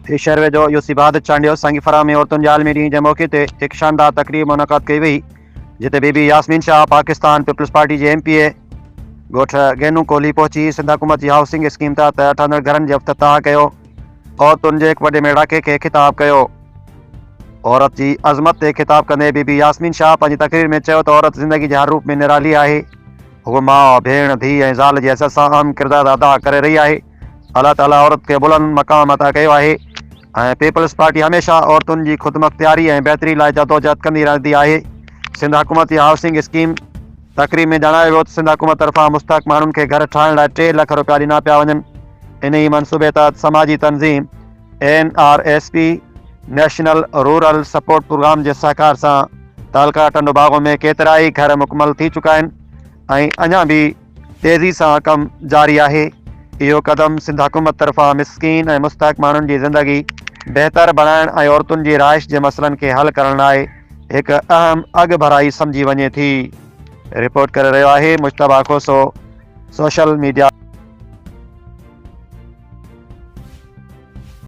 هي شهر ويجهو يوسي بهادر چانڊيو سانگي فراهه ۾ عورتن جي عالمي ڏينهن جي موقعي تي هڪ شاندار تقريب منعقد ڪئي وئي جتي بي بي ياسمين شاهه پاڪستان پيپلز پارٽي جي ايم پي اي ڳوٺ گينو ڪولهي پهچي سنڌ حڪومت جي هائوسنگ اسڪيم تحت ٺهندڙ گهرن جو افتتاح ڪيو عورتن جي هڪ وڏي ميڙاڪي کي خطاب ڪيو عورت جي عظمت تي خطاب ڪندي بي بي ياسمين شاهه پنهنجي تقرير ۾ چيو ته عورت زندگي جي هر روپ ۾ نرالي آهي هوء ماء، ڀيڻ، ڌيء ۽ زال جي حيثيت سان اهم ڪردار ادا ڪري رهي آهي. الله تعاليٰ عورت کي بلند مقام عطا ڪيو آهي ۽ پيپلز پارٽي هميشه عورتن جي خودمختياري ۽ بهتري لاء جدوجهد ڪندي رهندي آهي. سنڌ حڪومت جي هائوسنگ اسڪيم تقريب ۾ ڄاڻايو ويو ته سنڌ حڪومت طرفان مستحق ماڻهن کي گهر ٺاهڻ لاء ٽي لک رپيا ڏنا پيا وڃن. انهي منصوبي تحت سماجي تنظيم N R S P, national rural support programme جي سهڪار سان تعلقه ٽنڊوباغو ۾ ڪيترائي گهر مڪمل ٿي چڪا آهن ۽ اڃا به تيزي سان ڪم جاري آهي. اهو قدم سنڌ حڪومت طرفان مسڪين ۽ مستحق ماڻهن جي زندگي بهتر بڻائڻ ۽ عورتن جي رهائش جي مسئلن کي حل ڪرڻ لاء هڪ اهم اڳڀرائي سمجهي وڃي ٿي. رپورٽ ڪري رهيو آهي مجتبيٰ کوسو سوشل ميڊيا.